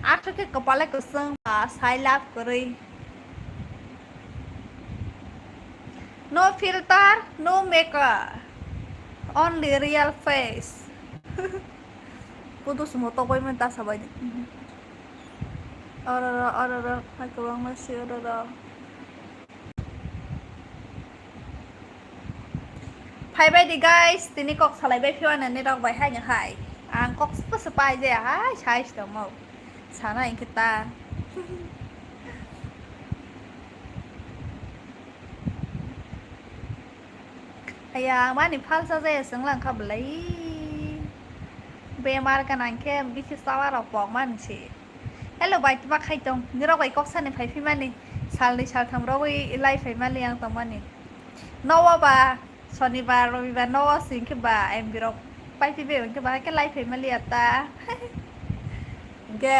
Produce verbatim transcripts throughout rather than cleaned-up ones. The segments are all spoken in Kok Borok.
Athwk khe kwpale kwchwng ba sai love kwrwi. No filter, no makeup, only real face. Kudu sumo tokoi men ta sabai di. Ororo, ororo, hai kwbangma si ororo. Phai bai di guys, tini kok salai bai phiya nani rok bai hai no hai. Ang kok spo spo pai je hai sai sto mo. Sana ingkhe ta. Aya, mani phalsa jaya chwnglang kha belai. Bemar gwnang khe bisi chawa rok pok mani se. Hello bai, tma khai tong? Nirok bai kok sani phai phimani. Salni saltham rogwi lai phai mali ang tongmani. Nowo ba, sonibar, robibar nowo sing khe ba, M B rok pai phibe hwnkhe ba, khe lai phai mali ata. Hwnkhe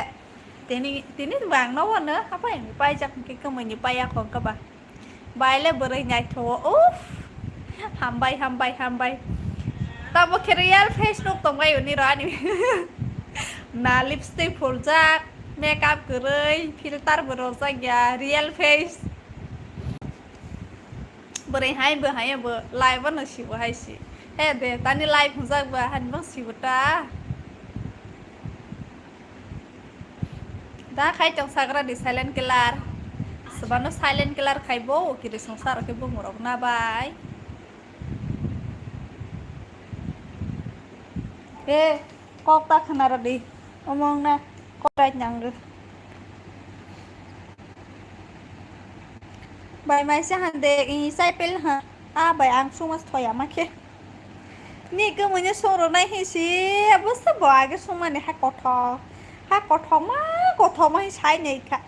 tini, tini ba ang nowo no, apa M B paijak hwnkhe kwmwini paiya khong khe ba. Baile bwrwi naithogo. Uff. Hambai, hambai, hambai. Tamo khe real face nuk tongbai uni ro ani. Na lipstick phuljak, makeup kwrwi, filter bo rojak ya, real face. Bwrwi hai bo hai bo live no sibo hai si. He de, tani live hwnjak ba, hani bang sibo ta. Da khai tong sagra di silent killer. Sebano silent killer khai bo, kiri songsar ke bo morok na bai. He, kok ta khna ro di. Omong na kok ta nyang ro. Bai mai se han de, i sai pel ha. A bai ang sumas thoya ma khe. Ni kwmwini swngrwnai hi si, bwsa bo age swngmani ha kothok. Ha kothokma, kothokma hi sai nai kha.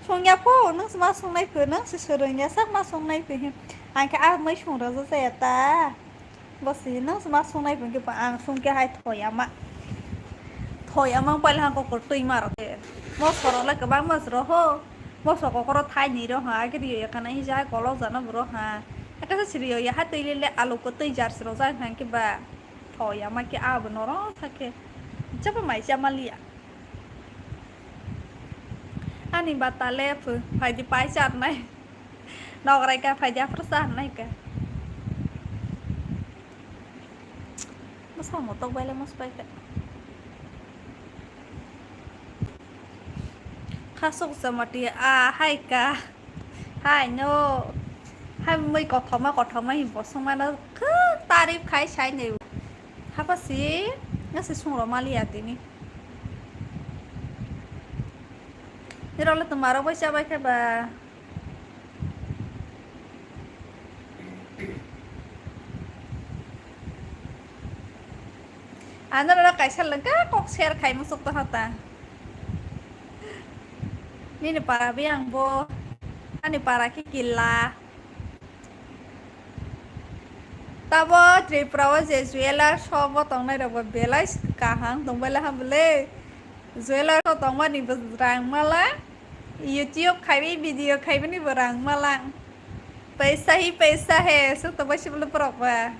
Swngya pho, nwng se ma swngnai pho, nwng se swrwngya sak ma swngnai pho hi. Ang khe a mai swngrwjak jaya ta. Bwsi nwng se ma swngnai pho khe ang swng khe hai thoyama. Thoyama paila ha kokor twi ma rok khe. Mo sorok le kwbangma jro ho. Moso kokoro thaini ro ha, ake rio ekana hija kolok jana boro ha. Ake se siri ya ha twi lele alu ko twi jar siro jang ha ke ba. Tho ya ma ke abo norom thake. Chapa mai cha maliya. Ani ba tale phu, phai di pai char nai. Nograi ka phai di aphra char nai ka. Bwsa motok bai le mos pai ka. Khasok chamati a hai ka. Hai no. Hai mui kothoma kothoma hi bosong mano khe tarif khai sai nei. Hapa si ngase sungro mali atini. Nirok le tumaro bai cha bai khe ba. Ano rok kaisa lengka kok share khai muchuk to hata. Nini para bi ang bo, ani para ki killa. Tabo Tripura o je jeweler shop o tongnai rok bo belai kaham tongbai le ham bole. Jeweler o tongmani bo rang mala, YouTube khaiwi video khaibani bo rang mala. Paisa hi paisa he, suk tongbai si bole borok ba.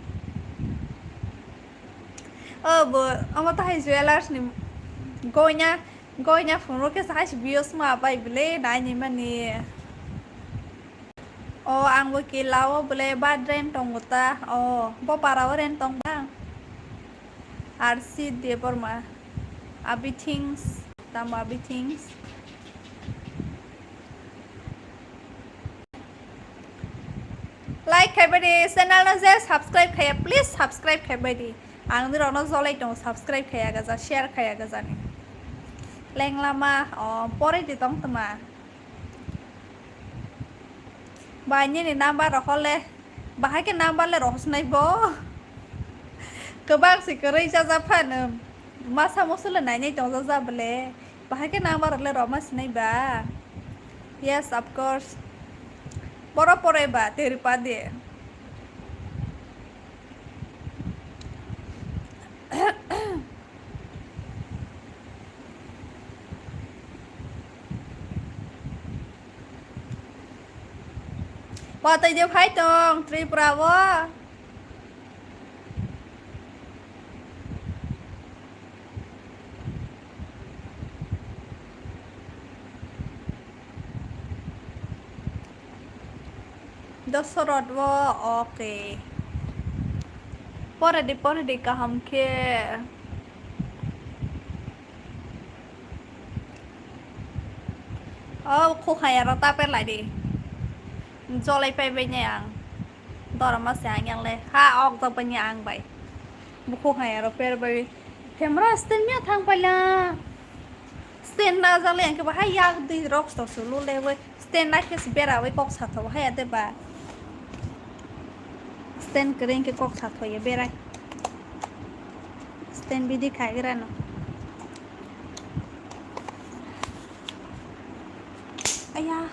O bo, omo to hai jewelers ni goina, goina phunuk khe hai si views ma bai bole nai ni mani. O ang bo kila o bole ba rent tongo ta. O bo para o rent tong ba. Arsi Debbarma. Abi things, tamo abi things. Like khai bai di, channel no je subscribe khaiya, please subscribe khai bai di. Ang ni rok no jolai tongo, subscribe khaiya gaja, share khaiya gaja ni. Leng lama, o, pore di tong tma. Bai nini number rok hole, bahai khe number le rohornai bo. Kwbang se kwrwi chaja phano. Masa musu le nainai tongjaja bole. Bahai khe number rok le rohorma sinai ba. Yes, of course. Boro pore ba, teri pa de. Watwi de phai tong Tripura o. Dosorot wo, okay. Pore di, pore di, kaham khe. O, khukhaya ro ta per lai di. Jolai pai bai ne ang. Dorma se ang yang le. Ha, ok jok bai ne ang bai. Bu khukhaya ro per bai. Camera stand miya thang pai la. Stand na jale ang khe bahai yak dui rok sto sulu le we. Stand na khe bera we kok sa tho bahai ade ba. Stand kering ke kok sa tho ye berai. Stand bidi khai gra no. Aya.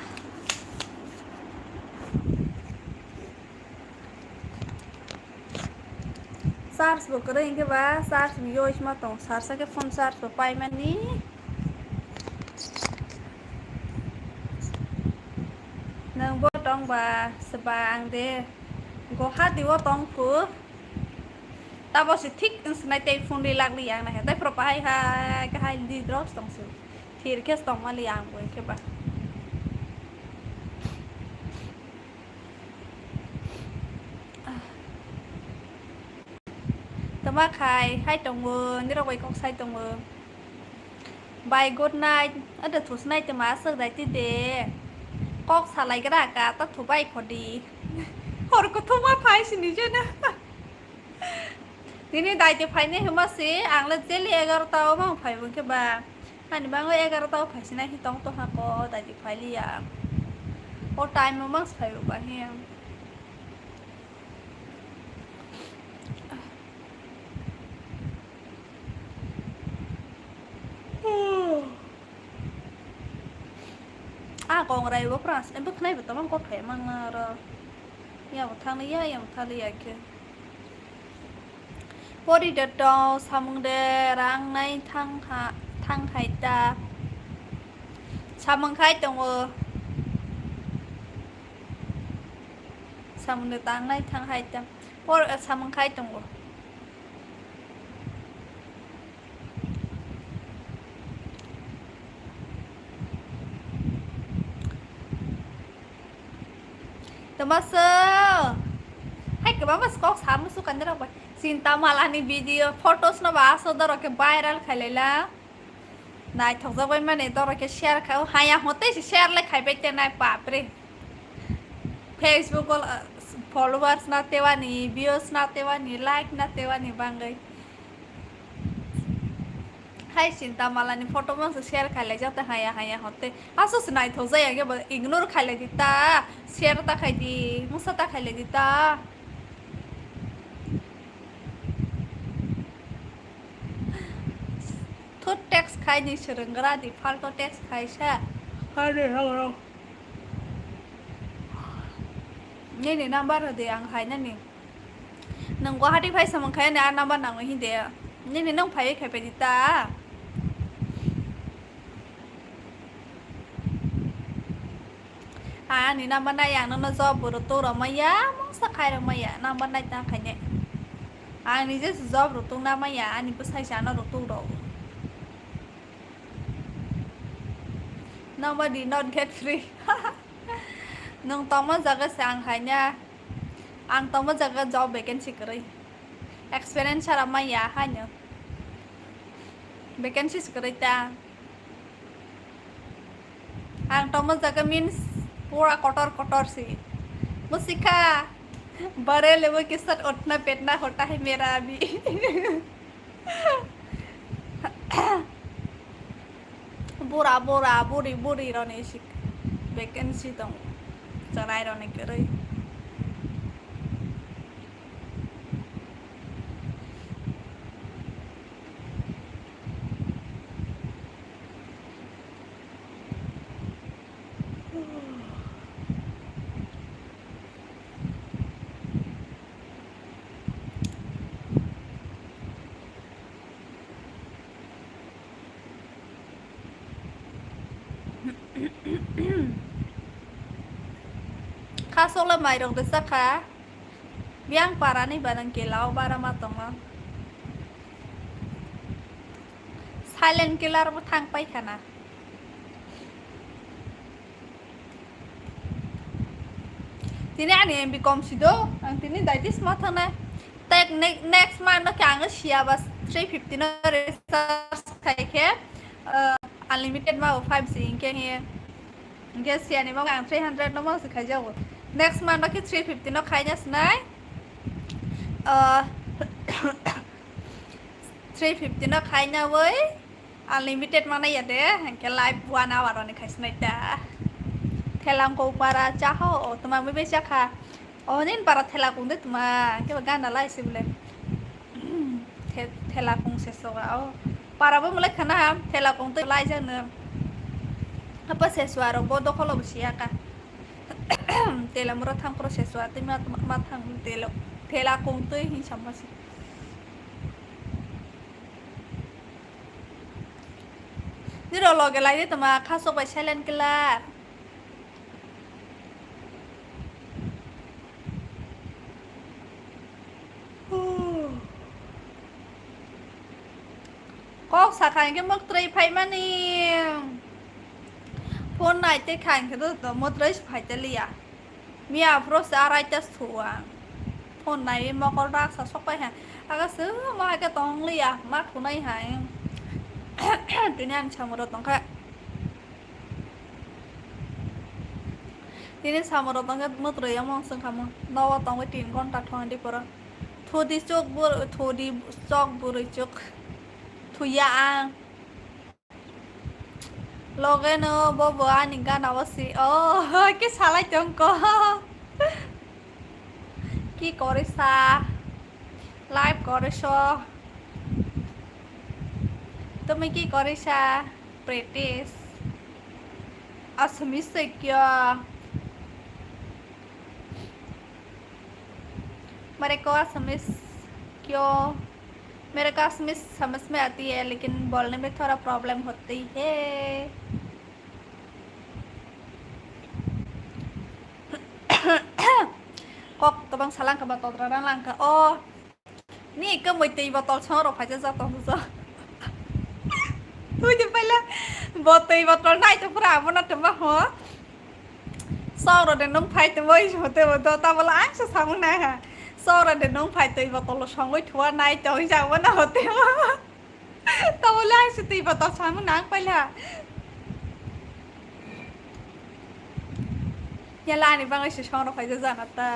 Charge bo kwrwi hwnkhe ba charge bo use ma tong, sarsa khe phone charge bo paimani. Nwng bo tong ba swba ang de Guwahati o tong kho. Tabo se thik wng sinai tei phone ri lak li yang nai tei phro bahai hai kahai li drops tong se thir khe tong ma li ang bo khe ba. Tama khai, hai tongo, nirok bai kok sai tongo. Bye, good night. Ada thus nai tama aswk dai ti de. Kok salai gra ka, ta thu bai khodi. Hor ko thuma phai sini je na. Nini dai te phai ne huma se, ang le jeli egarota o mang phai bo khe ba. Ani bango egarota o phai sina hi tong to ha ko, dai te phai liya. O time o mang phai bo ba hi. Ah, kongrai bo pras, em bwkhnai bo tongmang kothai mangna ro. Ya bo thangni ya, ya bo thali ya khe. Pori de tong, samung de rang nai thang ha, thang hai ta. Samung khai tongo. Samung de tang nai thang hai ta. Por, samung khai tongo. Tamaso. Hai, kwbangma kok samu sukan de rok bai. Chinta Malani video, photos no ba aso doro khe viral khailai la. Naithokjak bai mani doro khe share khai, haya hote se share le khaibai te nai, bapre. Facebook o, uh, followers na tewani, views na tewani, like na tewani bangwi. Hai Chinta Malani photo mangsa share khailai jak ta haya haya hote. Aso se naithok jaya khe bo ignore khailai di ta. Share ta khai di, mungsa ta khailai di ta. Thut text khai ni swrwng gra di, phalto text khai sa. Hari horo. Nini number di ang hai nani. Nang Guwahati phai samung khai ni a number nang hi de. Nini nang phai khai pe di ta. Ani number nai ang nono job bo rwtuk rw maya, mungsa khai rw maya, number nai ta khai ne. Ang nije se job rwtuk na maya, ani bwsai se ano rwtuk rw. Nobody not get free. Nwng tongma jaga se ang hai na. Ang tongma jaga job vacancy kwrwi. Experience sara maya haino. Vacancy se kwrwi ta. Ang tongma jaga means pura kotor kotor si. Musika. Bare le wo ke sat utna betna hota hai mera abhi. Bura bura, buri buri roni sik vacancy tong. Charai roni kwrwi. Khasole mairok de sakha. Biyang parani banang kelao bara ma tongo. Silent killer bo thang pai khana. Tini ani M B kom si do, ang tini daitis ma thangnai. Tek ne-, next month no khe ang siya ba three fifty no recharge khai khe, uh, unlimited ma bo five G hinkhe hiye. Hinkhe siya ni mo ang three hundred no mo se khai jago. Next month no khe three fifty no khai na sinai. Uh, three fifty no khai na woi. Unlimited mana ya de, hingke live one hour oni khaisnai ta. Thelang ko para chaho, o tuma mui bai chakha. O nin para thela kung de tuma, hingke ba gana lai se bole. The-, thela kung se soga o. Para bo mulai khana ha, thela kung tui lai jang no. Apa se suaro bo dokholo bo siya ka. Tela mura thang pro se sua, tui ma, ma, ma thang telo. Thela kung tui hin samma si. Niro loge lai de toma, khasok bai silent killer. Kok sakha hingke mok trai phaimani. Phone nai te kha hingke do, do motrai se phai te liya. Miya phoro se arai ta sua. Phone nai mokol rak sa sok pai ha. Aga se ma ke tong liya, ma khunai hai. Tini ani samoro tongkha. Tini samoro tongkha motrai among sengkha mo. Nowo tongwi tin ghonta thong di poro. Thudi chok bur-, thudi chok burui chok. Thuya ang. Loge no bobo ani gana o si. Oh, ke salai tongko. Ki korisa? Live korisa? Tumi ki korisa? Practice. Assamese se kya? मेरे को असमीज क्यों, मेरे को असमीज समझ में आती है, लेकिन बोलने में थोड़ा प्रॉब्लम होती है। Kok tobang salang kha ba totra rang lang kha. O, ni kwmwi twi botol song rok phaijak jak tong su. Twi de paila bo twi botol nai to pura abo na tongma ho. Song rok de nung phai tongma isi hote bo do ta bola ang sa samung nai ha. Song rok de nung phai twi botol songwi thua nai to isi abo na hote bo. Tabole ang se twi botol samung nang paila. Yala ani bangwi se song rok phaijak jana ta.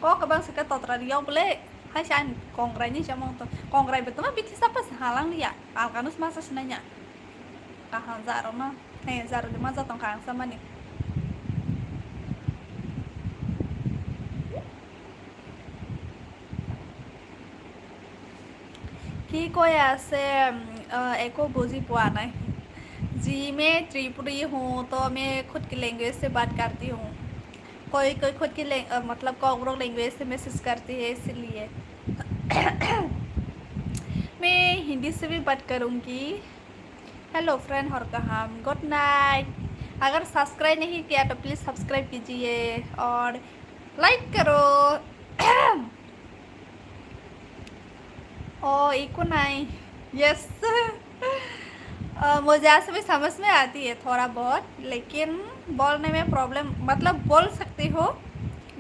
Kok kwbang se khe totra riyok bole. Hai se ani kongrai ni chamung to. Kongrai bo tongma bithi sapa se halang liya. Alkanus masa sinanya. Kaham jaro ma. He, jaro de maja tongkha ang samani. কি কৈ আছে, উম, আহ, একো বুজি পোৱা নাই। जी, मैं त्रिपुरी हूँ, तो मैं खुद की लैंग्वेज से बात करती हूँ। कोई, कोई खुद की लैं-, अ, मतलब, कोकबोरोक लैंग्वेज से मैसेज करती है, इसीलिए। मैं हिंदी से भी बात करूँगी। हेलो फ्रेंड, हर कहाम, गुड नाइट। अगर सब्सक्राइब नहीं किया तो प्लीज सब्सक्राइब कीजिए और लाइक करो। ओ, इको नहीं। यस। अ, मुझे असमी समझ में आती है थोड़ा बहुत, लेकिन बोलने में प्रॉब्लम, मतलब, बोल सकती हूँ।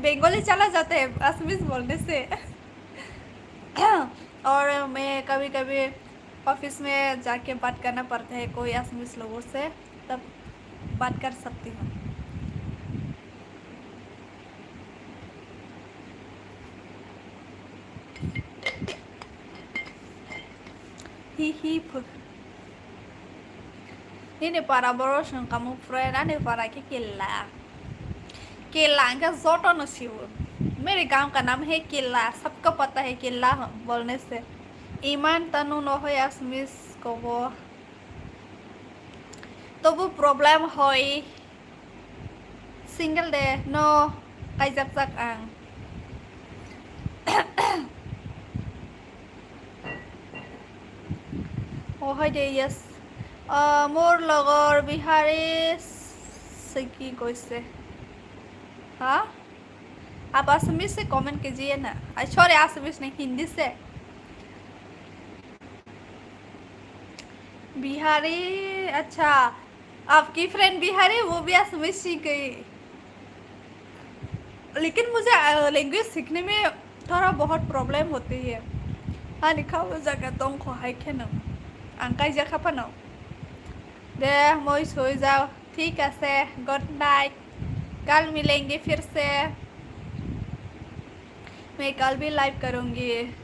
बंगाली चला जाता है असमीज बोलने से। और मैं कभी-कभी ऑफिस में जाके बात करना पड़ता है कोई असमीज लोगों से, तब बात कर सकती हूँ। Hi hi phu. Nini para boro song kamu friend, ani para ke killa. Killa angka joto no siu. मेरे गांव का नाम है किला, सबको पता है किला हम बोलने से। ईमान तनु न हो असमीज को वो। Tobu problem hoi. Single de no kaijakjak ang. Oh, hai de, yes. Ah, mor logor Bihari se ki koise. Ha? Aap Assamese se comment kijiye na. Ai, sorry, Assamese nahi, Hindi se. Bihari, अच्छा, आपकी फ्रेंड बिहारी, वो भी असमिस सीख गई। लेकिन मुझे, अ, लैंग्वेज सीखने में थोड़ा बहुत प्रॉब्लम होती है। Ani kha o jaga tong kho hai kheno. Ang kaijak kha phano. De, moi soi jao. Thik ase. Good night. Kal milenge phir se. मैं कल भी लाइव करूँगी।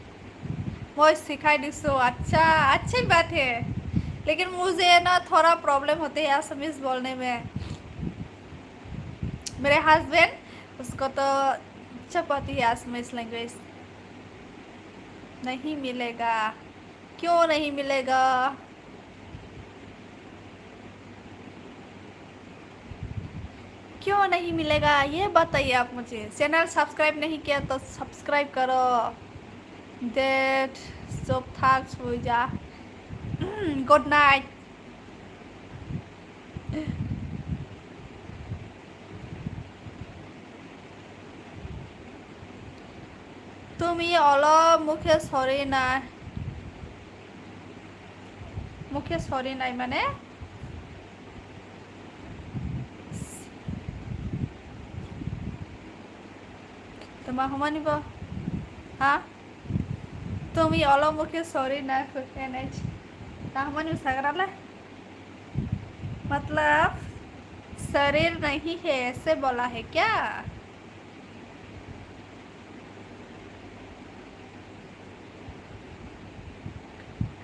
Moi sikhai diso, अच्छा, अच्छी बात है। लेकिन मुझे ना थोड़ा प्रॉब्लम होती है असमीज बोलने में। मेरे हस्बैंड, उसको तो अच्छा पाती है असमीज लैंग्वेज। नहीं मिलेगा। क्यों नहीं मिलेगा? क्यों नहीं मिलेगा, ये बताइए आप मुझे। चैनल सब्सक्राइब नहीं किया तो सब्सक्राइब करो। Date, चुप थाक, सो जा। Good night। তুমি olo মুখে সরি না, মুখে সরি নাই মানে? Tama humani bo? Ha? তুমি olo মুখে সরি না, খুশি নাই। তা humani usagrale? मतलब शरीर नहीं है, ऐसे बोला है क्या?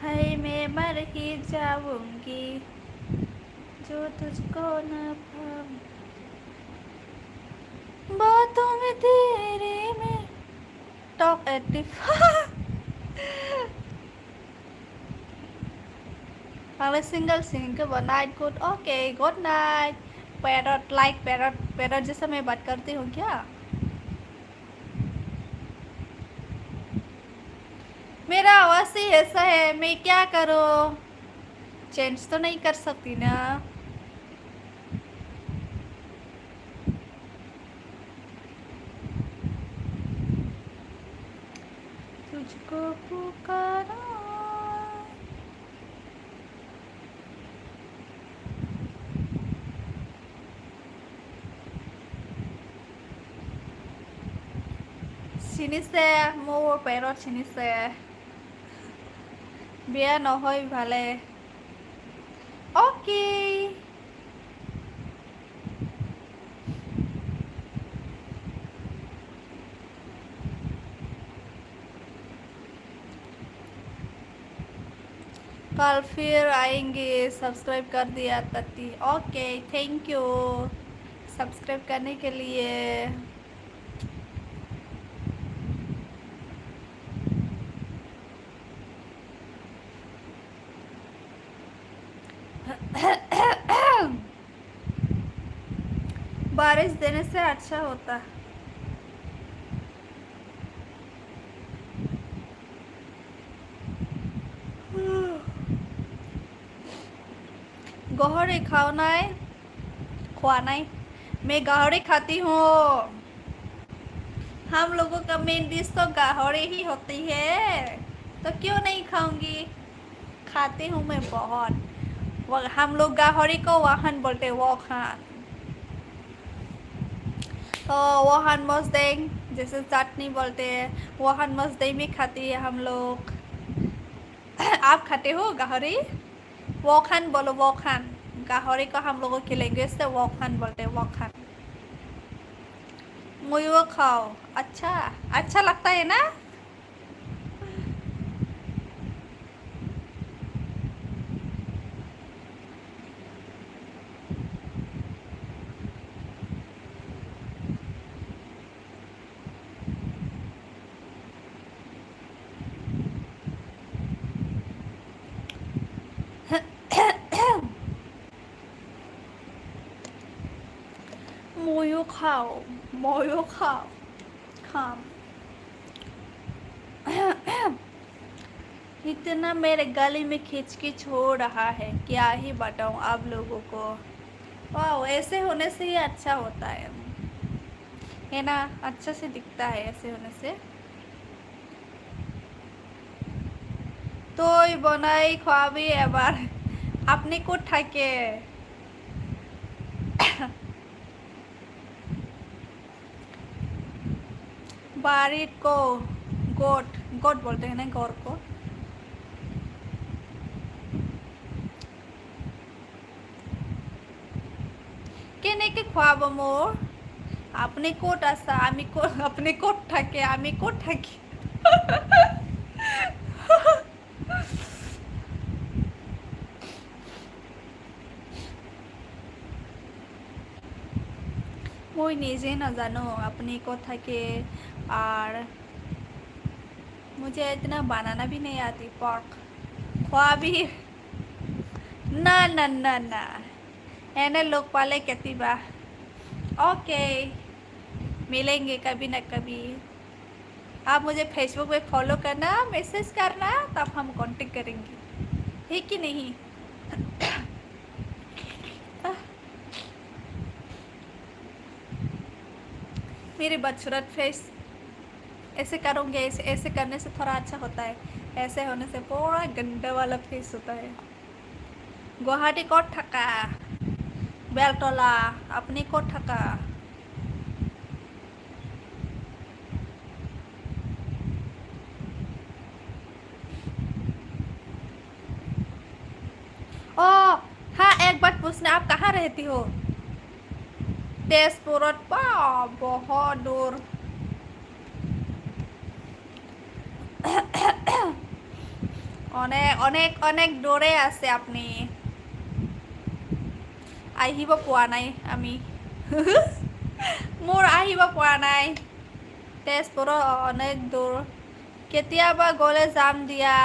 हाय मैं मर ही जाऊंगी जो तुझको ना पाऊं। बातों में तेरे में talkative। Ang le single sing ke bo night good, okay, good night। Parrot, like parrot, parrot जैसा मैं बात करती हूँ क्या? मेरा आवाज़ ही ऐसा है, मैं क्या करूँ? चेंज तो नहीं कर सकती ना। तुझको पुकारा। Sinise, mo parrot sinise. Biya nohoi bhale. Okay. कल फिर आएंगे, सब्सक्राइब कर दिया तती। ओके, थैंक यू सब्सक्राइब करने के लिए। बारिश देने से अच्छा होता। गहरी खाओ नाय, खुआ नाय। मैं गाहरी खाती हूँ। हम लोगों का मेन डिश तो गाहरी ही होती है, तो क्यों नहीं खाऊंगी? खाती हूँ मैं बहुत। वो, हम लोग गाहरी को वाहन बोलते, वोखान। तो वोखान मसदेंग, जैसे चटनी बोलते हैं, वोखान मसदेंग भी खाती है हम लोग। आप खाते हो गाहरी? वोखान बोलो, वोखान। गाहरी को हम लोगों की लैंग्वेज से वोखान बोलते हैं, वोखान। मुयो खाओ। अच्छा, अच्छा लगता है ना? Muyo khao, moyo khao, kham. इतना मेरे गले में खिचखिच हो रहा है, क्या ही बताऊं आप लोगों को। वाओ, ऐसे होने से ही अच्छा होता है, है ना? अच्छा से दिखता है ऐसे होने से। Tui bonai khwabi ebar. আপনি কোথা থাকে? বাড়িত কো, গোট, গোট বলতে হয় না, ঘর কো। কেনেকে খুৱাব মোৰ? আপুনি ক'ত আছা? আমি ক'ত, আপুনি ক'ত থাকে? আমি ক'ত থাকি? মই নিজে নাজানো আপুনি ক'ত থাকে। আর मुझे इतना बनाना भी नहीं आती। পক খোৱাবি। না, না, না, না। এনে লগ পালে কেতিয়াবা। ओके, मिलेंगे कभी ना कभी। आप मुझे Facebook पे फॉलो करना, मैसेज करना, तब हम कांटेक्ट करेंगे, है कि नहीं? मेरे बदसूरत फेस, ऐसे करूँगे, ऐसे, ऐसे करने से थोड़ा अच्छा होता है, ऐसे होने से पूरा गंदा वाला फेस होता है। গুৱাহাটী ক'ত থাকা? বেলতলা। আপুনি ক'ত থাকা? ओ, हाँ, एक बात पूछना, आप कहाँ रहती हो? তেজপুৰত। বা, বহুত দূৰ। অনেক, অনেক, অনেক দূৰে আছে আপুনি। আহিব পোৱা নাই আমি। মোৰ আহিব পোৱা নাই। তেজপুৰত অনেক দূৰ। কেতিয়াবা গ'লে যাম দিয়া।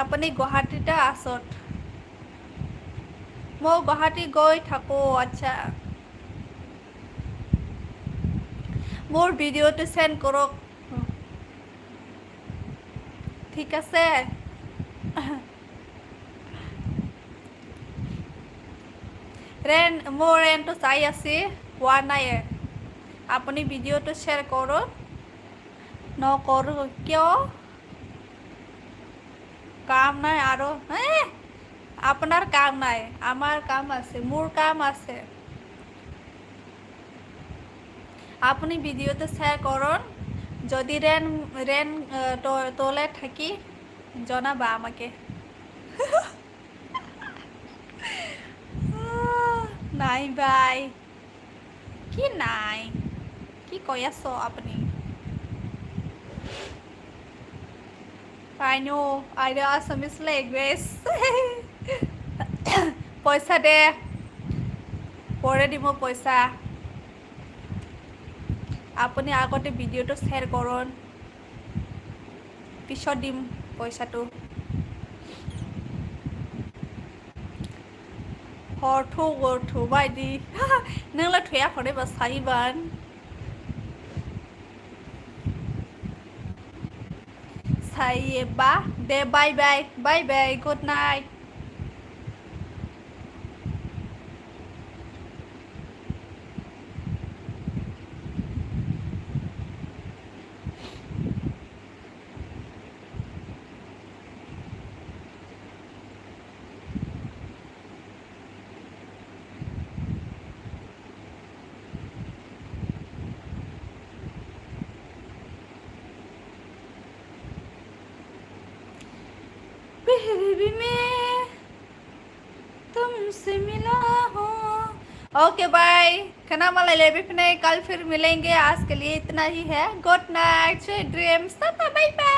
আপুনি গুৱাহাটীতে আছত? মই গুৱাহাটী গৈ থাকো। আচ্ছা। মোৰ ভিডিঅ'টো চেণ্ড কৰক। ঠিক আছে। ৰেন, মোৰ ৰেনটো চাই আছে, পোৱা নাই। আপুনি ভিডিঅ'টো শ্বেয়াৰ কৰক। নকৰোঁ কিয়? কাম নাই আৰু। হে? আপোনাৰ কাম নাই, আমাৰ কাম আছে, মোৰ কাম আছে। আপুনি ভিডিঅ'টো শ্বেয়াৰ কৰক। যদি ৰেন, ৰেন, আহ, ত-, তলে থাকি জনাবা আমাকে। নাই ভাই। কি নাই? কি কৈ আছ আপুনি? I know, I know Assamese language. পইচা দে, পৰে দিম পইচা। আপুনি আগতে ভিডিঅ'টো শ্বেয়াৰ কৰক, পিছত দিম পইচাটো। Hor thuk hor thuk bai di. Nang la thuya khore ba sai ban. Sai ba de, bye bye, bye bye, good night. पहले भी मैं तुमसे मिला हूँ। Okay bye. खाना मला ले भी फिर कल फिर मिलेंगे। आज के लिए इतना ही है। Good night, sweet dreams. Tata, bye bye.